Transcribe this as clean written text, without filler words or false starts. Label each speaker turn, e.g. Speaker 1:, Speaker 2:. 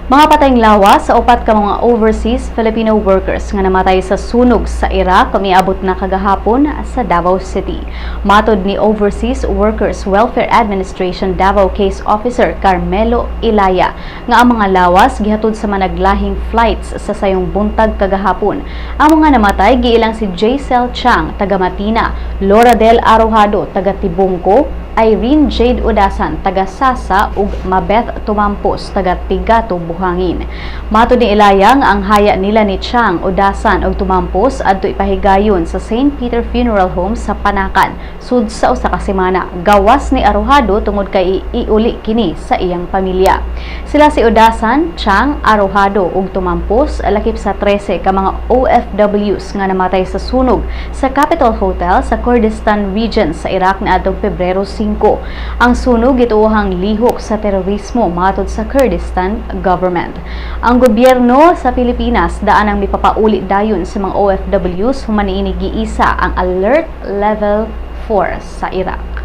Speaker 1: Mga patayng lawas sa upat ka mga overseas Filipino workers nga namatay sa sunog sa Iraq miabot na kagahapon sa Davao City. Matod ni Overseas Workers Welfare Administration Davao Case Officer Carmelo Ilaya nga ang mga lawas gihatod sa managlahing flights sa sayong buntag kagahapon. Ang mga namatay giilang si Jaisel Chang, taga Matina, Laura Del Arojado, taga Tibungco, Irene Jade Udasan, taga Sasa, ug Mabeth Tumampos, taga Tigato, Buhangin. Matod ni Ilaya, ang haya nila ni Chang, Udasan ug Tumampos adto ipahigayon sa St. Peter Funeral Home sa Panacan sud sa usa ka semana. Gawas ni Arojado tungod kay iuli kini sa iyang pamilya. Sila si Udasan, Chang, Arojado ug Tumampos lakip sa 13 ka mga OFWs nga namatay sa sunog sa Capitol Hotel sa Kurdistan Region sa Iraq niadtong Pebrero 5. Ang sunog gituohang lihok sa terorismo matod sa Kurdistan government. Ang gobyerno sa Pilipinas daan ang mipapauli dayon sa mga OFWs human niini giisa ang alert level 4 sa Iraq.